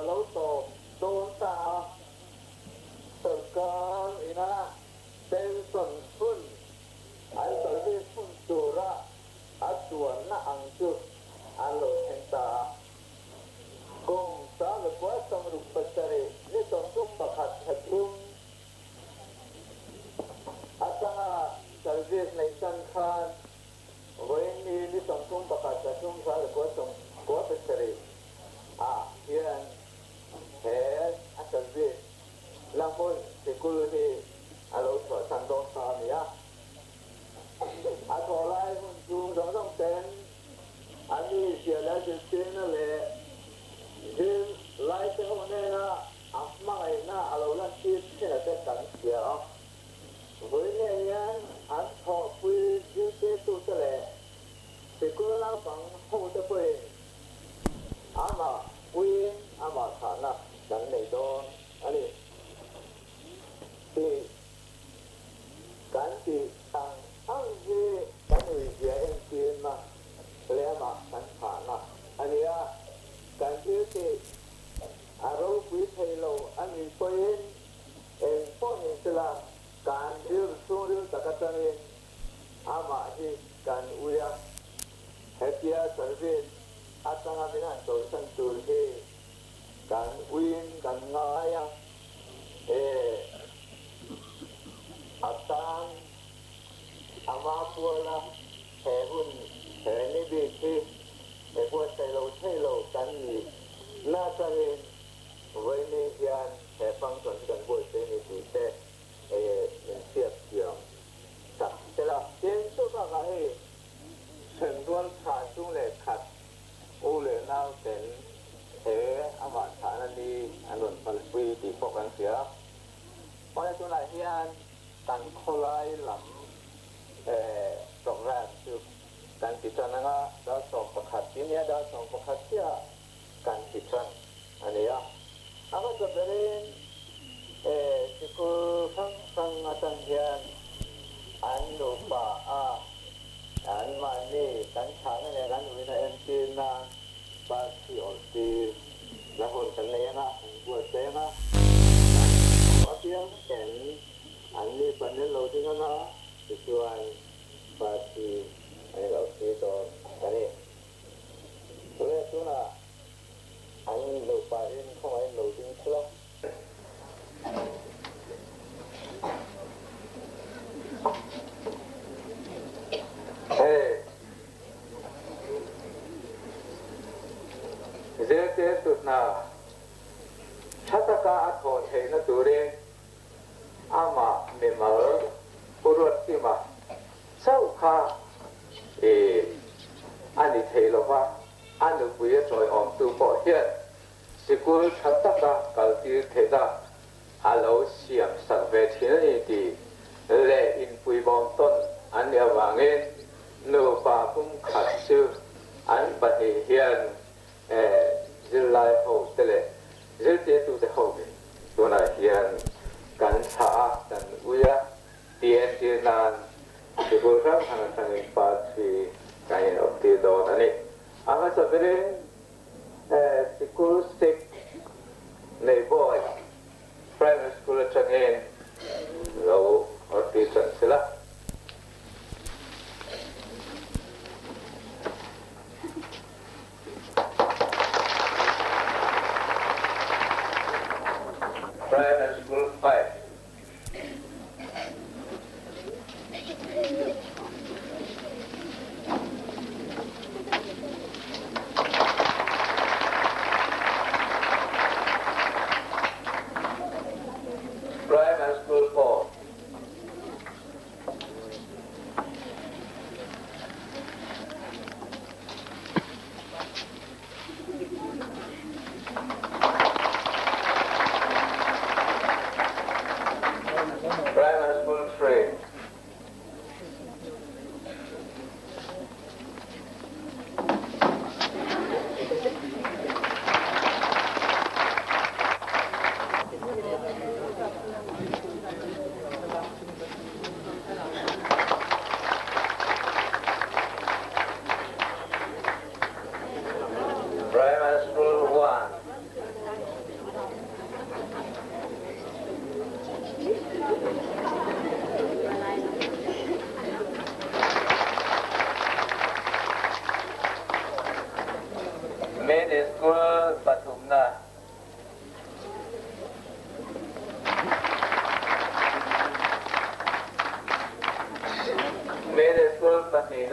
a lo tawp dawn ta a, sawrkar ina pension hun an service hun tura a chuanna ang chu an lo thleng ta a. Kum 1967 ni 31 thla thum atanga service neih tan khan vawiin ni ni 31 thla thum 1997 ah hian he a service la hmun sikul hi a lo chhuahsan dawn ta a ni a. A thawh lai hun chu zawng zawng ten a ni hria leh a zirtirna leh zir lai te ho nena a hmangaihna a lo lantir thin a te kan hria a. Vawiin hian an thawhpui zirtirtute leh sikul naupang hote pawhin amah puiin amah thahna kan nei dawn a ni tih Kan tih ang ang hi kan uizia entirna leh amah kan phahna a ni a, kan thil tih a ropui thei lo a nih pawhin eng pawh ni sela kan rilru chhungril tak atangin amah hi kan ui a, hetia service atanga min han chawlhsan tur hi kan uiin kan ngai a. E a tan a ma puala he hun he ni bik hi e buatsaih lo thei lo kan nih na atangin vawiin hian he function hi kan buaitsaih a ni tih te e min hriat thiam tak tel a. Tin, chu bakah hei Thenrual tha chung leh khat u leh nau ten he amah thahna ni an rawn hmanpui tih pawh kan hria. Mahse tunah hian kan khawlai lam program chu kan ti tan anga dar 11 tih nia dar 11 chiah kan ti tan a ni a. A hmasa berin sikul hrang hrang atang hian an nupa a anmahni kan chhahna leh kan uina entir nan party awltir la hun kan nei anga, kan buatsaih anga, kan thawh apiang ten an ni panel lo ding anga tichuan party an lo thlir dawn a ni. Tunah tunah an nupa in khawngaih lo ding thul a. Hei zirtirtu hna tha taka a thawh theihna turin amah mimal Pu Ruatkima chauh kha i a ni thei lova, a nupui a chawiawmtu pawh hian Sikul tha taka kaltir theihna a lo siam sak ve thin a ni tih leh inpuibawm tawn an nih avangin nupa pumkhat chu an pahnih hian zirlai ho te leh zirtirtute ho in tunah hian kan thlah a, kan ui a tih entir nan sikul hrang hrang atangin party kan inawptir dawn a ni. A hmasa berin Sikul State Neighboy Primary School atangin lo awrtir tan sela. Primary School 5. Primary School 4.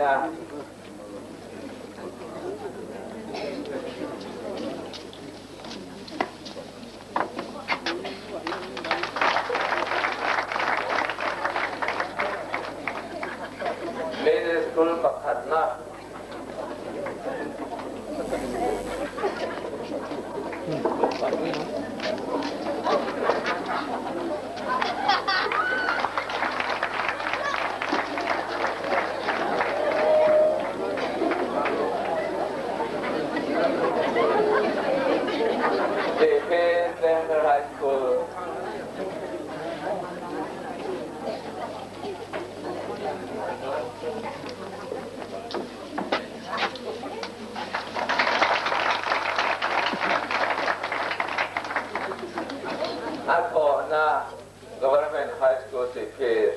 nia. Middle School pakhatna. Sihphir Central High School. A thawhna Government High School Sihphir.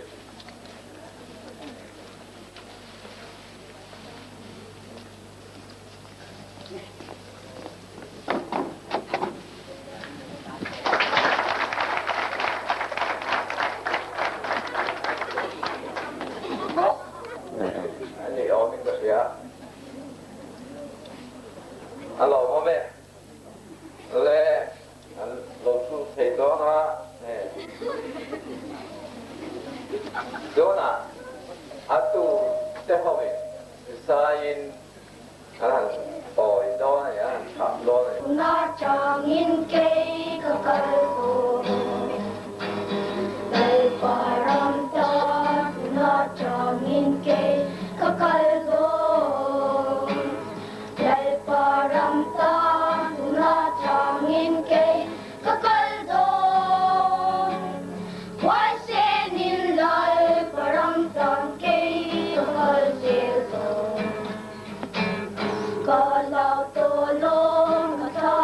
A ni awmin ka hria. A lawmawm e. Le an lo thu thei dawn a. Tunah a tu te hoin zaiin An han tawi dawn a ni, an han chhah dawn a ni. Tunah changin kei ka kal dawn, Lalpa ram tan tunah changin kei ka kal dawn, Lalpa ram tan tunah changin kei ka kal dawn, Huaisenin Lalpa ram tan kei ka kal zel dawn. Ka lau tawh lawm ka thla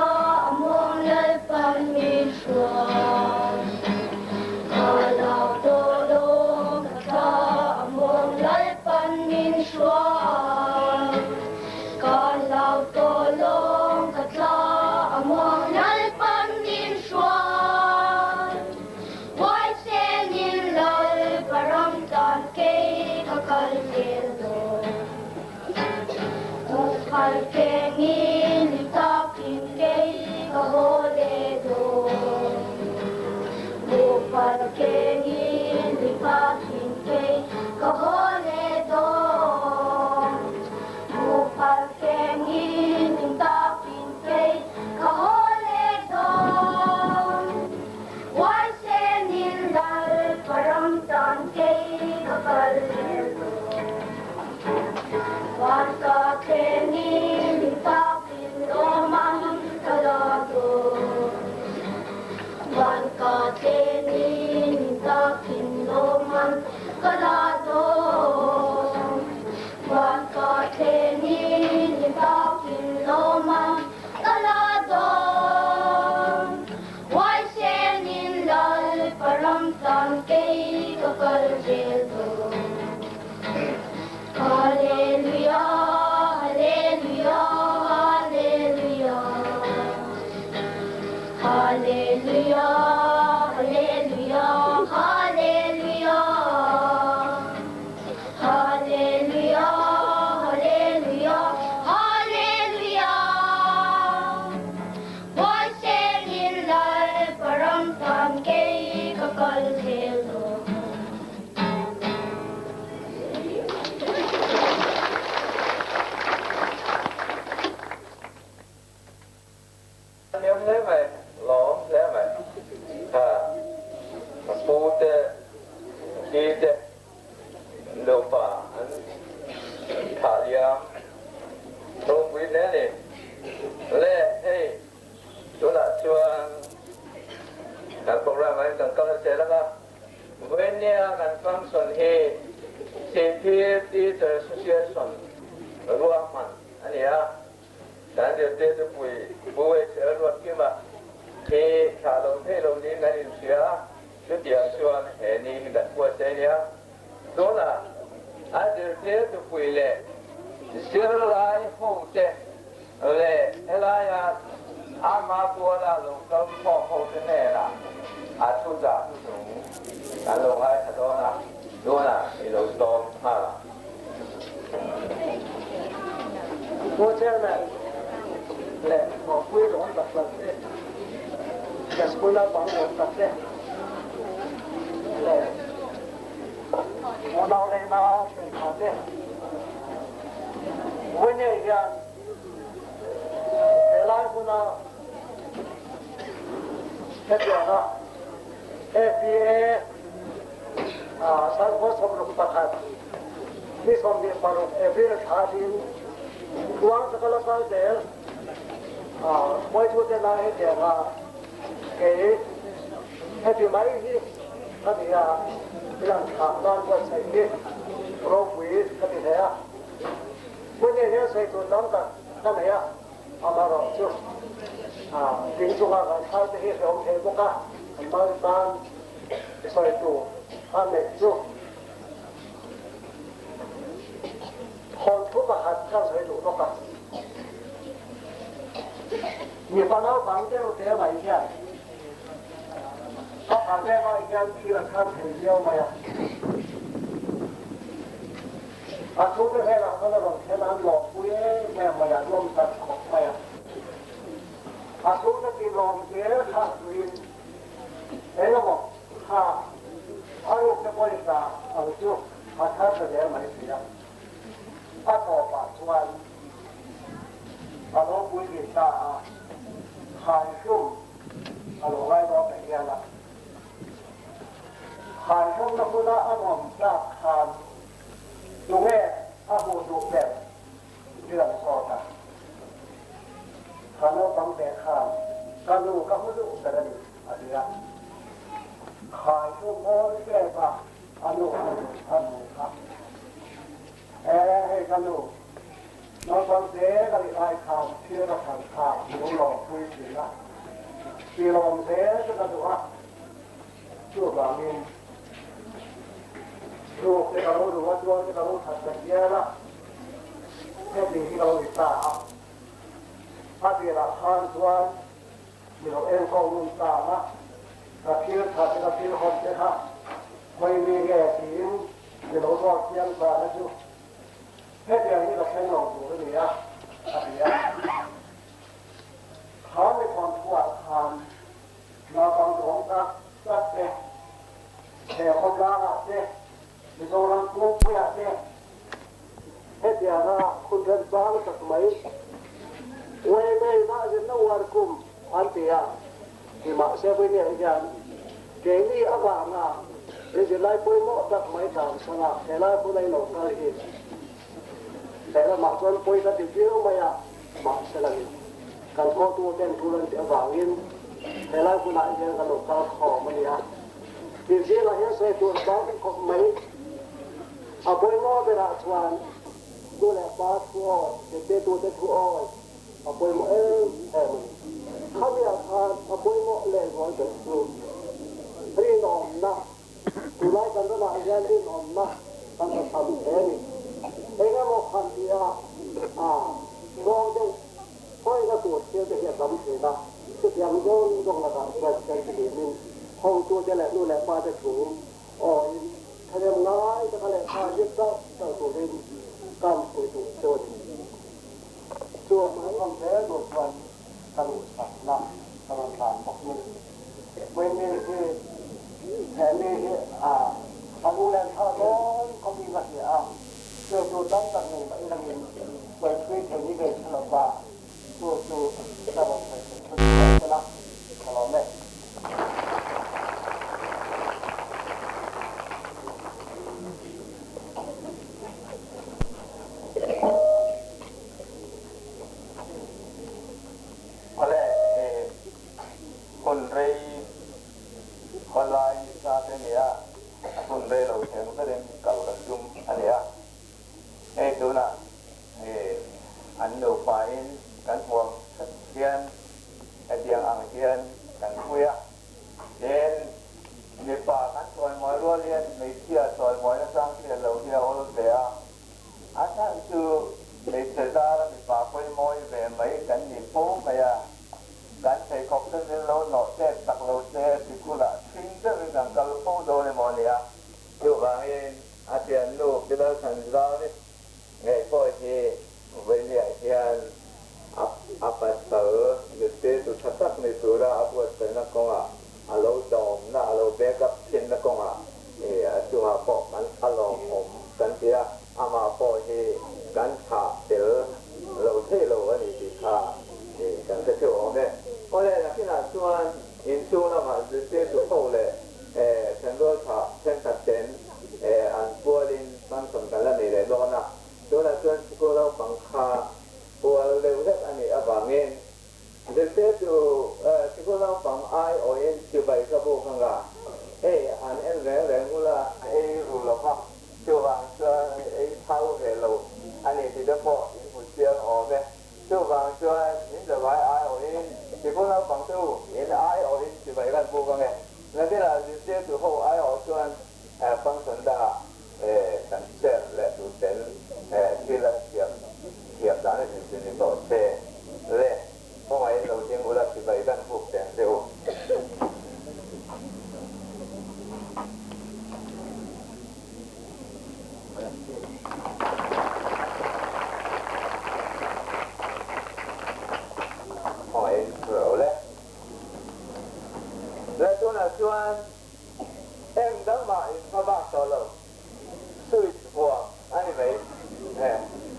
a muang Lalpan min hruai. Ka lau tawh lawm ka thla a muang Lalpan min hruai. Ka lau tawh lawm ka thla a muang Lalpan min hruai. Huaisenin Lalpa ram tan kei ka kal zel dawn. Muphal kengin i takin kei ka haw leh dawn. Muphal kengin i takin kei ka haw leh dawn. Muphal kengin i takin kei ka haw leh dawn. Huaisenin Lalpa ram tan kei ka kal zel dawn. Van ka thlengin i takin lawm an ka la dawn. Van ka thlengin i takin lawm an ka la dawn. Van ka thlengin i takin lawm an ka la dawn. Huaisenin Lalpa ram tan kei ka kal zel dawn. Hallelujah, Hallelujah, Hallelujah. Hallelujah, Hallelujah, Hallelujah. Hallelujah, Hallelujah, Hallelujah. Huaisenin Lalpa ram tan kei ka kal zel dawn. Hniam hle mai, lawm hle mai. Kha ka pu te, pi te nupa an thah liam ropui hle a ni. Le hei tunah chuan kan program ah hian kan kal zel ang a. Vawinia kan function hi Sihphir Teacher Association ruahman a ni a, kan zirtirtu pui Pu HL Ruatkima hi thlah lo thei lo niin kan inhria a, chutiang chuan he ni hi kan buatsaih a ni a. Tunah a zirtirtu pui leh zirlai hote leh helaia ama puala lo kal khawm hote hnenah a thu zah hnuhnung kan lo ngaithla dawn a, tunah i lo sawm nghal ang. Pu Chairman leh Mawpui rawn tak tak te, ka school naupang rawn tak te leh unau leh nau thenkhat te Winnie hian helai hmuna hetianga APA Sangkhaw 61 ni 26 April thla in tluang taka la kal zel hruaitute na hetianga kei heti mai hi ka ni a, i lang thlah nan buatsaih hi ropui ka ti hle a. Hmun hian sawi tur tam tak ka nei a, amaherawhchu ding chunga kan thar te hi hrehawm thei bawk a, an mal tan sawi tur a neih chu thawnthu pakhat ka sawi duh bawk a. Mipa naupang deuh te mai hian a phah ve mai hian thil a chhan thei viau mai a. A chhungte hnenah chuan a rawn thlen a, an lawmpui em em mai a, an lawm tak khawp mai a. A chhungte tih lawm zel kha tuin eng emaw kha a rukte pawisa ang chu a thar ta zel mai si a. A tawpah chuan a lo puitlin ta a, Khaihlum a lo ngai dawn ta hial a. Khaihlumna huna a nuam tlak khan tunge a hmuh duh ber thil an zawt a. Kha naupang ve khan ka nu ka hmu duh ber a ni a ti a. Khaihlum ngawi pek a a nu a hmu kha. E hei ka nu, naupang te ka nih lai khan thil ka thlan kha min lawmpui thin a, ti lawm zel chu ka duh a, chuvangin ruk te ka lo duh a, tual te ka lo that ta hial a, heti hi ka lo ni ta a. A tirah khan chuan mi lo enkawl ngun ta ang a, ka thil that te ka thil hawn te kha hawi mi nge tiin Mi lo zawt chiang ta na chu hetiang hi ka thleng lo tur a ni a, a ti a. Kha mi thawnthuah khan naupang duhawm tak tak te, he khawtlangah te, Mizoram pumpuiah te hetianga hun remchang tak mai uai ngei mah zinna uar kum an ti a. Nimahse Winnie hian keini avanga he zirlai pawimawh tak mai dan chhanga helai huna i lo kal hi he lamah chuan pawi ka ti viau mai a, mahse langin kan hotu ten tul an tih avangin helai hunah hian kan lo kal khawm a nia. Tih zingah hian sawi tur tam khawp mai. A pawimawh berah chuan nu leh pa thu awi, zirtirtute thu awi, A pawimawh em em a ni. Khamiah khan a pawimawh lehzual ber chu rinawmna, tunlai kan ramah hian rinawmna kan hre tham hle a ni. Eng emaw khan tia a zawng deuh hawina tur thil te hi a tam thin a, chutiang zawng zawng lakah chuan kan ti hlimin hotute leh nu leh pa te thu awiin thahnem ngai taka lehkha zir chauh chauh turin kan pui duh chu a ni. Chu a hmai awm hle tur chuan ka duhsakna ka rawn hlan bawk ni. Wendy hi he mi hi a lunglen thlak dawn khawp in ka hria a, sawi tur tam tak nei mah ilangin sawi thui thei ni ve hre lova chu chu ka rawn sawi thei chu ni mai sela ka lawm e. Awle he hun rei khawlai sa te nia a hun rei lo theng berin kal kan tum a nia. Hei tunah he an nupa in kan hmuam that hian hetiang ang hian kan pui a. Tin, mipa kan chawimawi rual hian hmeichhia chawimawi nachang hriat loh hi a awl ve a. A chhan chu hmeichhe zara mipa pawimawih ve mai kan ni fo mai a, kan pheikhawk te min lo nawh tet tak lo se sikhulah thing deuhin kan kal fo dawn emaw nia. Chuvangin. kawngah a lo dawmna, a lo back up thinna kawngah a chungah pawh kan a lawmawm kan ti a, amah pawh hi kan thlah tel lo thei lo a ni tih kha kan hre theuh awm e. Awle, nakinah chuan inchhung lamah zirtirtu ho leh thenrual tha thenkhat ten an pualin function kan la nei leh dawn a, tunah chuan sikul naupang kha pual deuh hlek a nih avangin Zirtirtu sikul naupang aiawhin chibai ka buk anga, hei han en reng reng ula a ei ru lo va, chuvang chuan ei thau ve lo a ni tih te pawh in hmu chiang awm e. Chuvang chuan in zavai aiawhin sikul naupang te u in aiawhin chibai kan buk ange. Nakinah zirtirtu ho aiawh chuan function dangah kan chair leh tur ten thil an siam thiam dan a zirtir ni tawh se le kawngaihin lo ding ula chibai kan buk teng che u. Kawngaihin thu le. Le tunah chuan Eng dang mah in hma bak tawh lo, switch vuang a ni mai.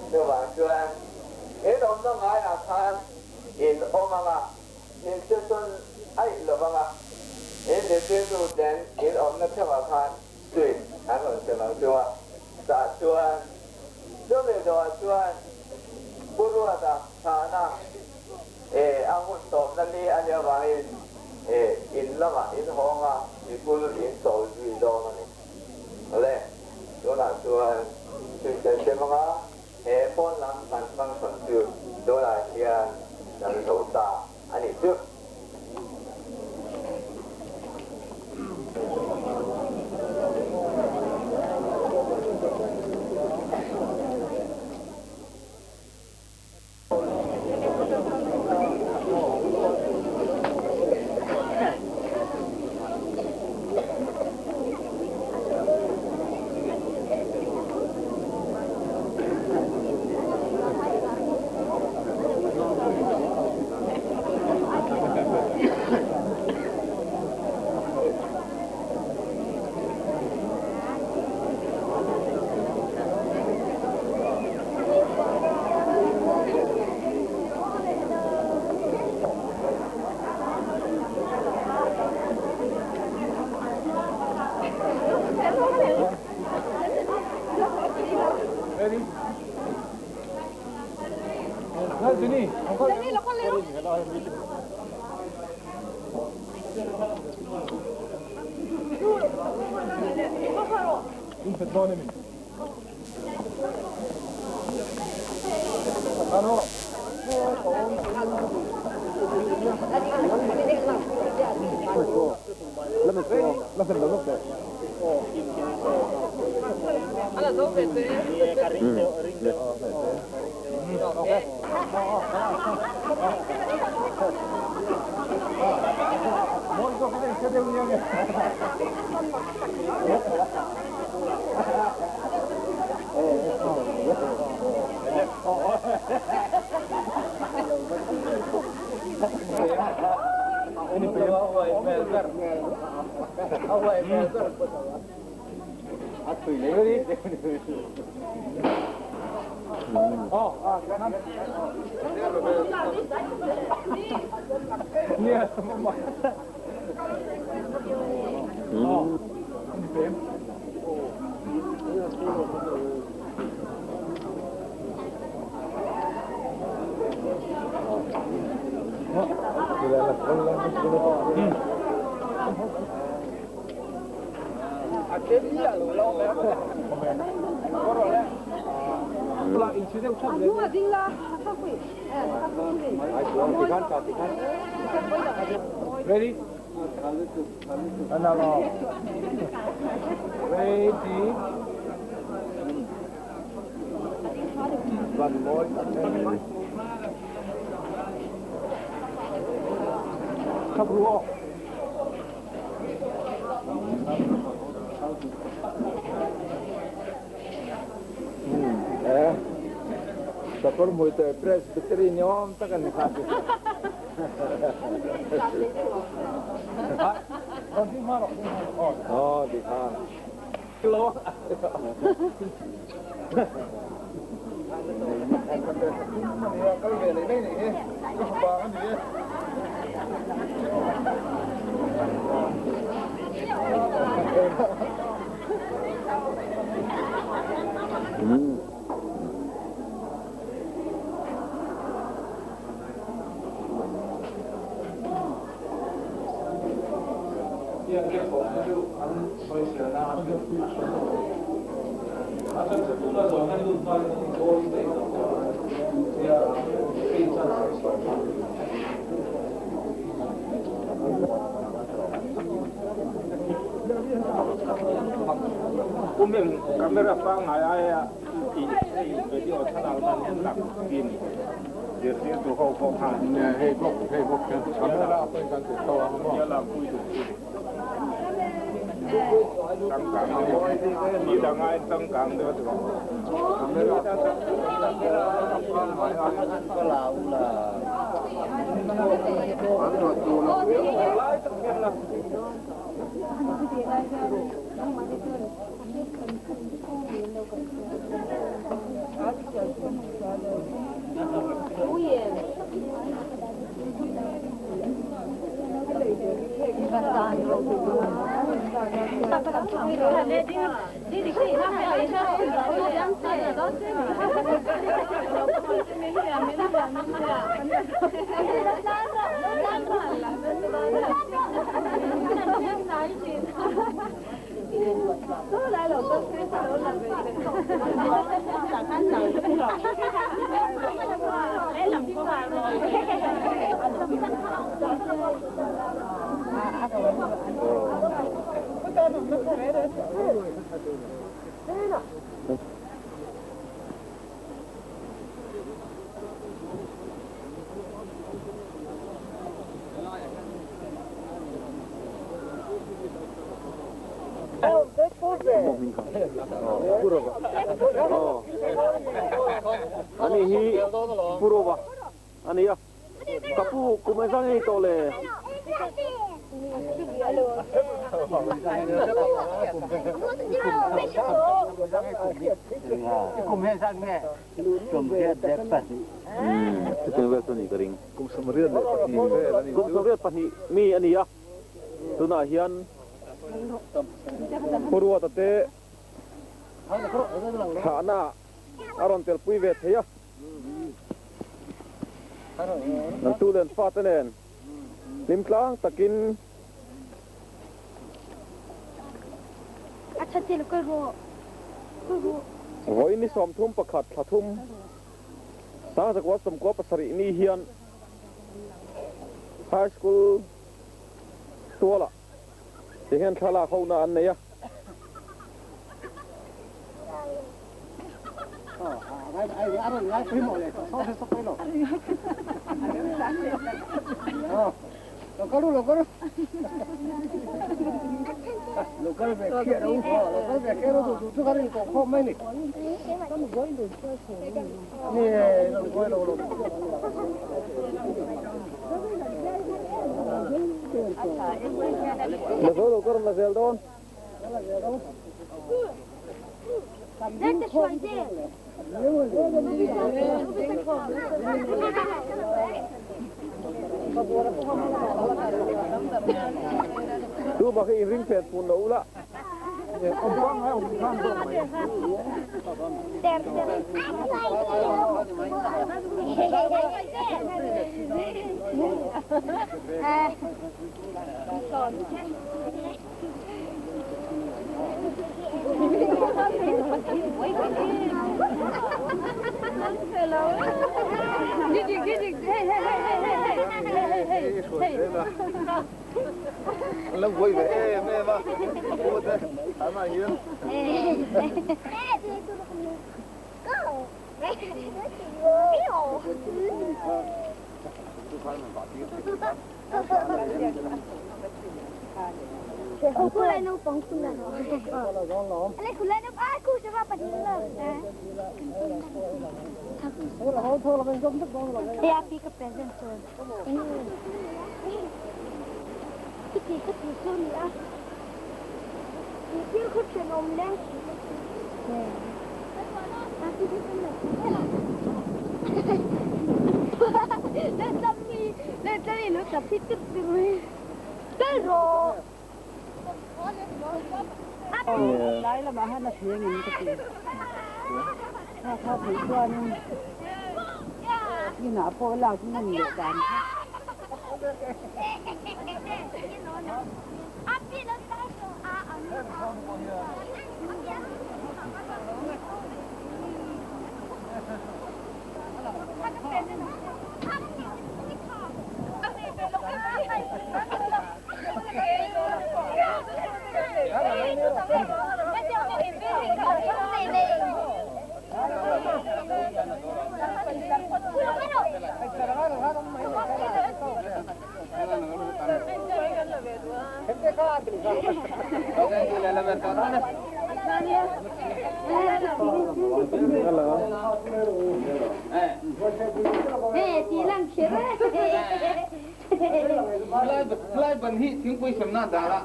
Chuvang chuan in awmna ngaiah khan in awm ang a, in che sawn aih lo vang a, in zirtirtu ten in awmna theuhah khan switch an rawn sem ang chu a. Tah chuan chumi zawhah chuan Pu Ruata thahna a hun tawpna ni a nih avangin in lamah in hawng a, sikul in chawl zui dawn a ni. Awle, tunah chuan suihsen sem anga he pawn lam kan function chu tunah hian kan zo ta a nih chu. Ready? Ready? One more. Sakawr hmui tawh Presbytery ni awm tak a ni kha. Ờ, thì ha. Lo. Camera pangngai aia i video thlalak nan an lak thin zirtirtu ho pawh khan Hei bawk hei bawk hian camera pawhin kan ti tho ang maw? Changkang ni dang aiin changkang deuh a ti bawk. Camera pangngai aiin an rawn duh lo viau a. Ani hi Purova a ni a, ka pu kum engzah nge ni tawh le? Chutiang vel chu a nih ka ring. Kum 22 vel a ni Kum 22 mi a ni a, tunah hian Puruata te thlahna a rawn telpui ve thei a. An tu len fate nen hlim tlang takin vawi ni 31 thla thum 1997 ni hian High School tualah Ti hian thlalak ho na an nei a. La zo lo ka rawn la zel dawn. Tu bak hi inring phet pun lo ula. An lo buai ve em em a, pu te an ah hian. Hei a pi ka present chuan ka ti ka ti chu ni a thil khaw thenawm leng Lai lamah hian a thei angin ka ti. Kha kha theih chuanin inah pawh lak ngam leh dan kha. Lai ban hi thingpui semna dar a.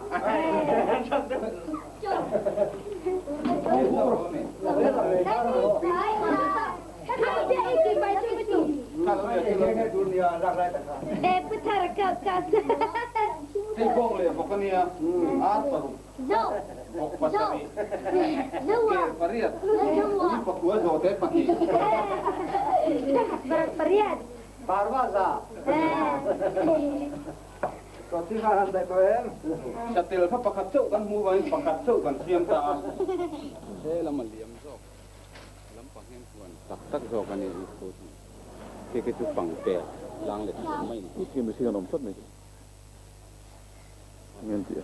Hei bawk leh bawk a nia, ar paruk, bawk pasarih, kel pariat, ui pakua zawhte pahnih. Satel kha pakhat chauh kan hmuh vangin pakhat chauh kan siam ta a. He lam a liam zawk. Lampang hian huan tak tak zawk a ni i thu thung. Khi khi chu pang pek tlang leh thung mai ni. I thim mihring an awm tlat mai. Nge an tih a?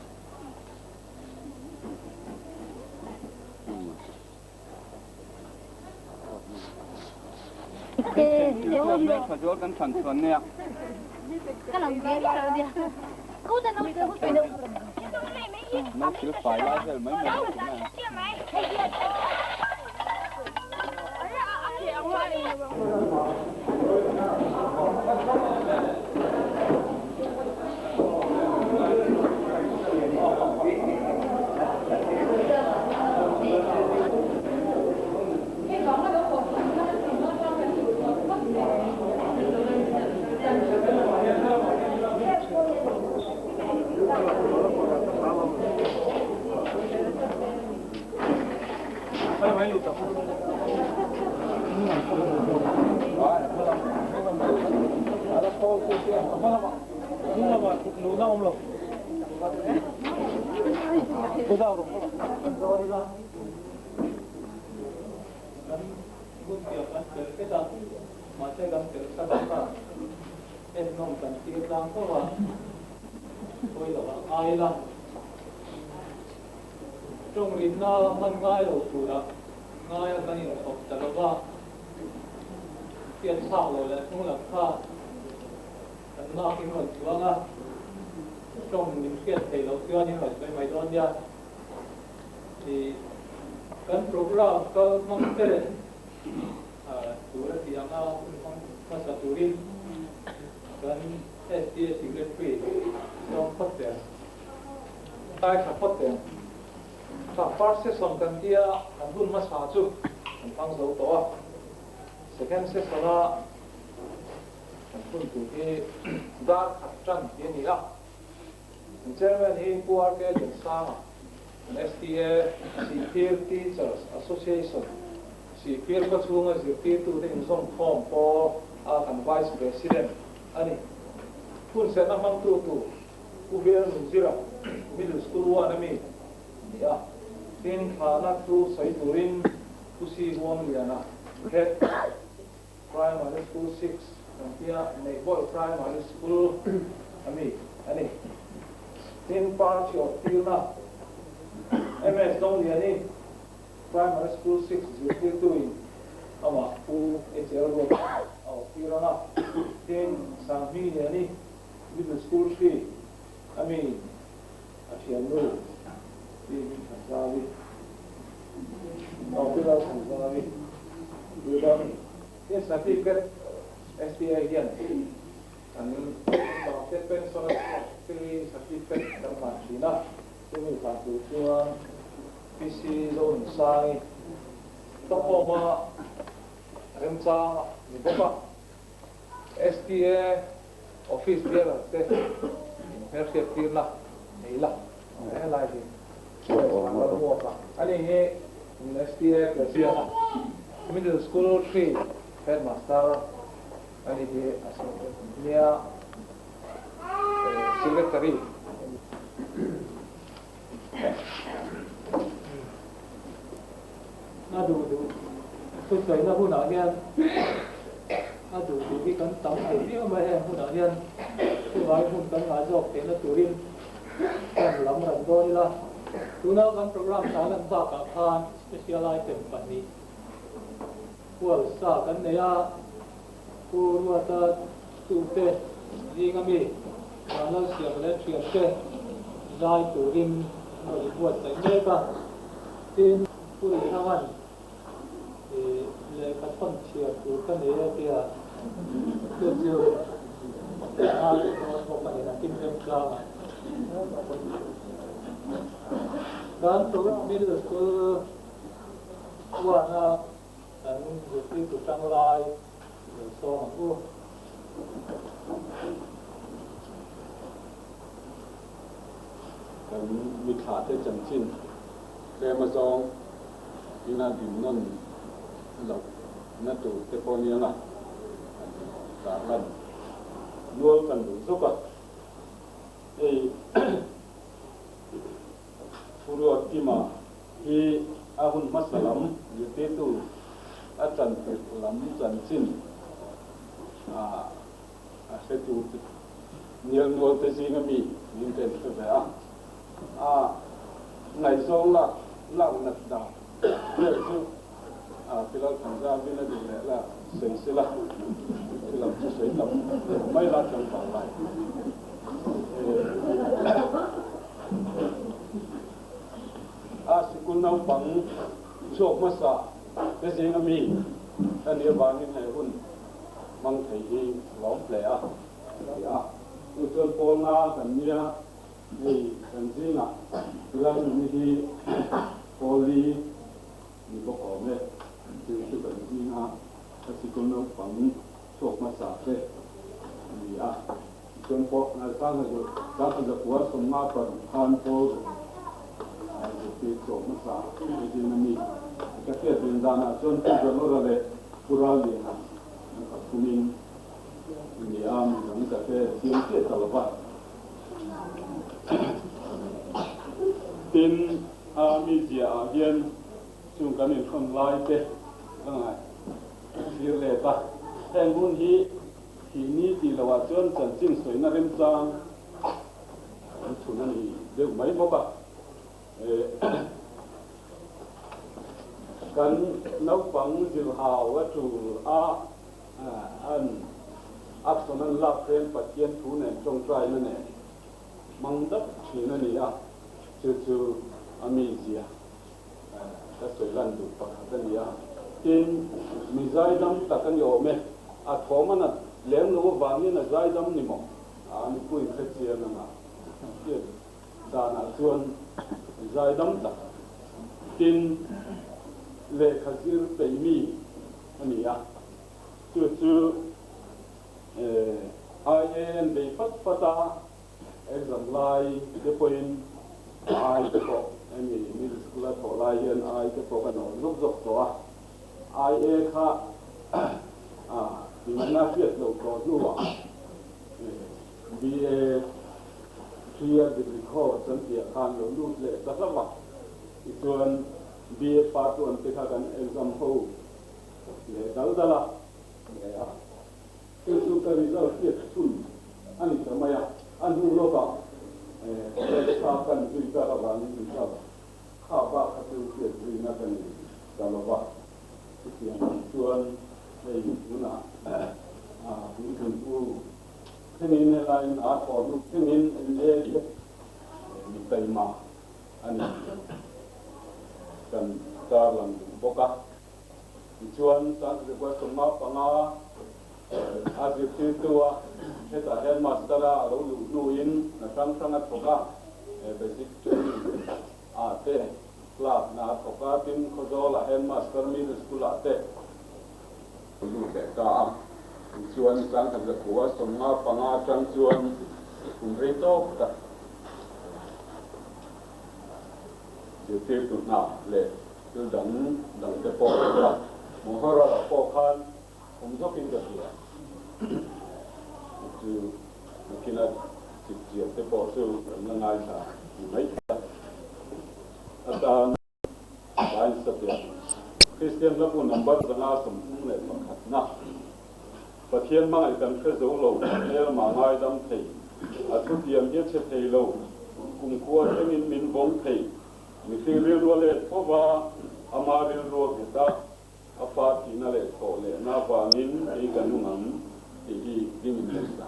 Tha zual kan thlan chhuan nia. Mai thil fai lai vel mai mai a thin a. Tawngrinna hman ngai lo tura ngaia kan inchhawp ta lo va, pian chhak lo leh hnung lam kha kan lak in rawn chuang a, tawng min hriat theih loh chuan in rawn sawi mai dawn nia. I kan program kal hmang te tur a tih anga hun hmang hmasa turin kan STA Secretary sawm phawt teh ang. Tlai tha phawt teh ang. Tha first session kan tia kan hun hmasa chu kan hmang zo tawh a, second session a kan hun tur hi dar khat tan tih a ni a. Kan chairman hi Pu RK Liansanga, kan STA, Sihphir Teachers Association, Sihphir khawchhunga zirtirtute inzawmkhawm pawl a kan Vice President a ni. Hunserhna hmangtu tur Pu Vel Nunzira, Middle School 1 a mi a ni a. Tin, thlahna thu sawi turin Pu Si Huamliana, Head, Primary School 6 kan tia Neihbawi Primary School a mi a ni. Tin, Party of Tirna MS Dongliani Primary School 6 zirtirtuin amah Pu HL Ruata a awh tir ang a. Tin, Sanghmingliani Middle School 3 a mi a thiannu Pi Hmingthanzavi, Pi Lalthanzavi, Pi Ram. Tin certificate STA hian kan naupangte pension a chhuak free certificate kan hlan thin a, chumi hlan tur chuan PC Zonunsangi Stockholm-a remchang a ni bawk a. STA office bearer te inhmelhriat tirna nei la helai hi Vanlalmuaka a ni hi STA President a Middle School 3 Headmaster a ni hi nia Secretary A duh duh thusawina hunah hian a duh duh hi kan tam thei viau mai heng hunah hian chuvai hun kan ngah zawk theihna turin kan lam ran dawn ila. Tuna kan program tarlan bakah khan special item pahnih hual sa kan nei a, Pu Ruata tute zinga mi Vanlalsiam leh thiante zai turin an rawn inbuatsaih mek a. Tin, Pu Rinangan lehkha thawn chhiar tur ka nei a tia chu chu a leh dawn bawk a ni nakin remchangah. Kan Middle School uana Kan zirtirtu tanglai lo sawm ang u. Kan mithlahte chanchin tlem azawng ina din nawn loh na tur te pawh nia nga an tarlan nual kan duh zawk a. Hei Furuakima hi a hun hmasa lam zirtirtu a chantirh lam chanchin a hretu nial nual te zinga mi niin ka inhre ve a. A ngaihzawng lak lak nat dan vel chu Pilal Thanzavin a duh leh la sawi sela, chu lam chu sawi tam deuh mai la tlangval lai. A sikul naupang chhuak hmasa te zinga mi ka nih avangin he hun hmang thei hi lawm hle a ti a. Chu chuan pawl nga kan nia hei kan zingah Lalnuni hi Pawli ni bawk awm e. Chu chu kan zinga ka sikul naupang chhuak hmasa te a ni a. Tichuan pawh Sangha Zakua sawmnga paruk khan Paul zirtir chhuak hmasa te zinga mi ka hriat reng danah chuan Pu Zalawra leh Pu Ralliana an pathumin a ni a, midang ka hre chiang chiah ta lo va. Tin, a mizia-ah hian chung kan inhrawn lai te ka ngaih thlir let a, heng hun hi Thih ni tih lohah chuan chanchin sawina remchang an chhun a ni deuh mai bawk a. Kan naupang zilhau a tul a, an action an lak hrem Pathian thu nen tawngtaina nen hmang dap thin a ni a, chu chu a mizia Ka sawi lan duh pakhat a ni a, tin, mi zaidam tak a ni awm e. A thawm a nat lem lo avangin a zaidam ni maw? A mipui hre chiang anga hriat danah chuan mi zaidam tak, tin, lehkha zir peih mi a ni a. Chu chu IAN bei fat fat a. Exam lai te pawhin ai te pawh hemi middle school a thawh lai hian ai te pawh kan awm zawk zawk tawh a, IA kha inna hriat loh tawh hnuah BA three a degree course an tih ah khan lo lut leh ta hlauh a, tichuan BA part one te kha kan exam ho leh dal dal a. Chu chu ka result hriat chhun a ni ta mai a, a hnu lawkah lehkha kan zui tak avangin result kha bak kha chu hriat zuina ka nei ta lo va. Chutiang ang chuan hei tunah puitling pu thlengin helaiin a thawh hnu thlengin MA te mi taima a ni tih kan tarlang duh bawk a. Tichuan, Sangkhat 55 a zirtirtu a, hetah hian master-a a lo luh hnuin hna hrang hrang a thawk a, basic training ah te clerk hna a thawk a, tin Khawzawlah hian master middle school ah te a lut leh ta a. Tichuan, 1995 atang chuan kum rei tawk tak zirtirtu hna leh thil dang dang te pawh a awm a, Mohoral ah pawh khan awm zawkin ka hria. Chu nakina chip chiar te pawh chu kan la ngaithla ni mai thei a. Atan Line Satya Kristian hlabu number 531 na Pathian hmangaih kan hre zo lo, hmelma ngaidam thei, a thutiam hi a chhe thei lo, kumkhua thlengin min vawng thei, mihring rilru a let fo va, ama rilru a nghet a, a fa thihna leh thawh lehna avangin kei ka nung ang tih hi dingin lo sa.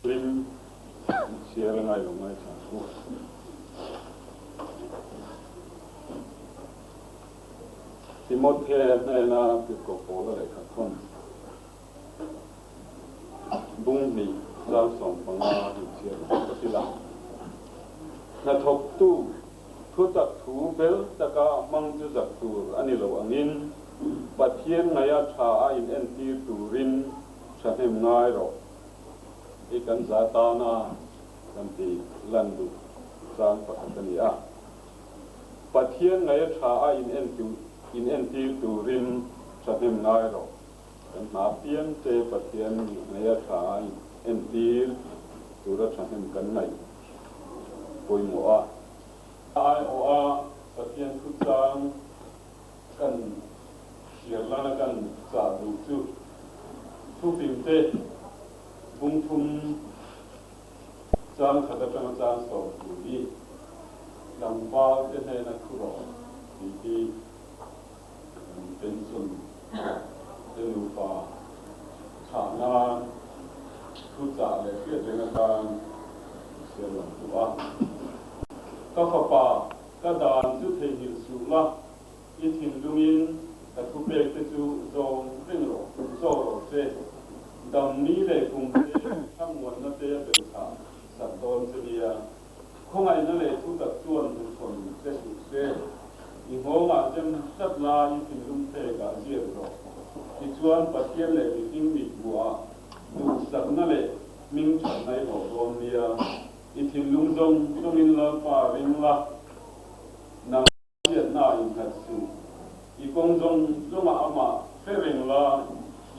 Hlim chhiar a ngai lo ngai thla chu. Timothea hnena tirhkoh Paula lehkha thawn bung hnih chang 15 in chhiar ang ka ti la. Hnathawktu thutak thu fel taka hmang chu zak tur a ni lo angin Pathian ngaia tha a inentir turin thahnem ngai rawh. Hi kan za tana kan ti lan duh chang pakhat a ni a. Pathian ngaia tha a inentir turin thahnem ngai rawh. Kan hna piang te Pathian ngaia tha a inentir tura thahnem kan ngaih pawimawh a. Aiawh a Pathian thuchang kan hriat lana kan chah duh chu thufing te bung thum chang khat atanga chang 10 hi tlangval te hnena thu rawh tih hi kan pension te nupa chhah nan thu chah leh hriat reng atan chhiar lang duh a. Ka fapa ka dan chu theihnghilh suh la, i thinlungin ka thupek te chu zawm reng rawh, zawh rawh che. Dam ni leh kum te thlamuanna te a belchhah sak dawn che nia. Khawngaihna leh thutak chuan hmuchhawn che suh se. I nghawngah zem tlat la, i thinlung phekah ziak rawh. Tichuan Pathian leh mihring mit hmuhah duhsakna leh hmingthatna i hlawh dawn nia. I thinlung zawng zawngin Lalpa ring la, nang hriatna ah innghat suh. I kawng zawng zawngah amah hre reng la,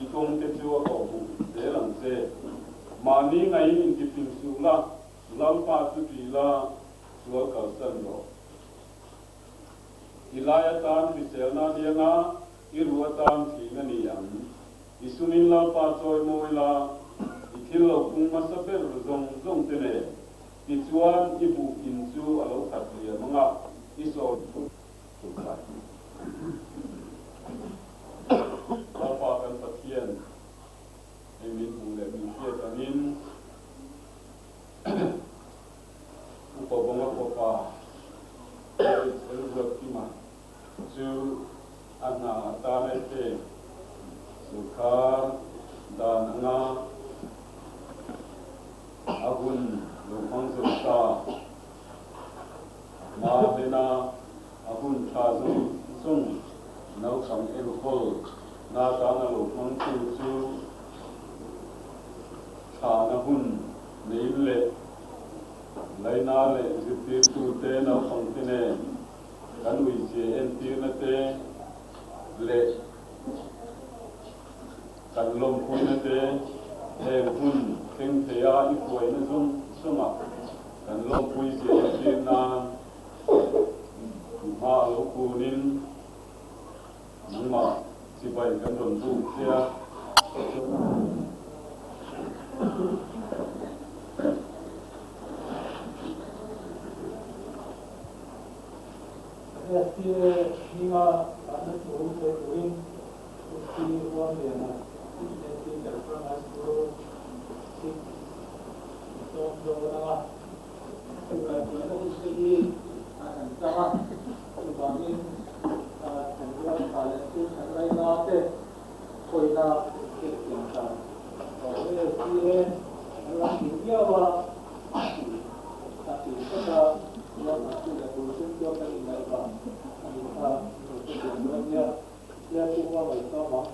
i kawng te chu a kawhhmuh zel ang che. Mahni ngaiin intifing suh la, Lalpa chu ṭih la, sual kalsan rawh. I lai atan hriselna a liang a, i ruh atan thihna ni ang. I sumin Lalpa chawi mawi la, i thil lo pung hmasa ber zawng zawng te nen. Tichuan, i buh in chu a lo khat liam ang a, i sawi Tunlai Lalpa kan Pathian hei min hmuh leh min hriat angin Upa Bawnga fapa H. Ruatkima chu a hna atana i pek sawrkar dan anga a hun lo hmang zo ta. Hma hlena a hun tha zawng zawng naupang enkawl na tana lo hmangtu chu thlahna hun nei leh laina leh zirtirtute naupangte nen kan uizia entirna te leh kan lawmpuina te heng hun thleng theia i hruaina zawng zawngah kan lawmpui zia entir nan hma a lo kunin nangmah chibai kan rawn buk che a. SPA hminga tahna tur sawi turin SP Huamliana Centre Primary School 6 sawm dawn anga kaihhruaina hun te hi a kan chang a, chuvangin thenrual tha leh chu thenraina te khawina hriatthiam dan SPA an lam ding viau a a ti tlat a, chuan a thu leh tur hrim chuan kan inngaihvah a nih kha min rawn hre thiam dawn nia, tia chu hua ngaihsawm ang.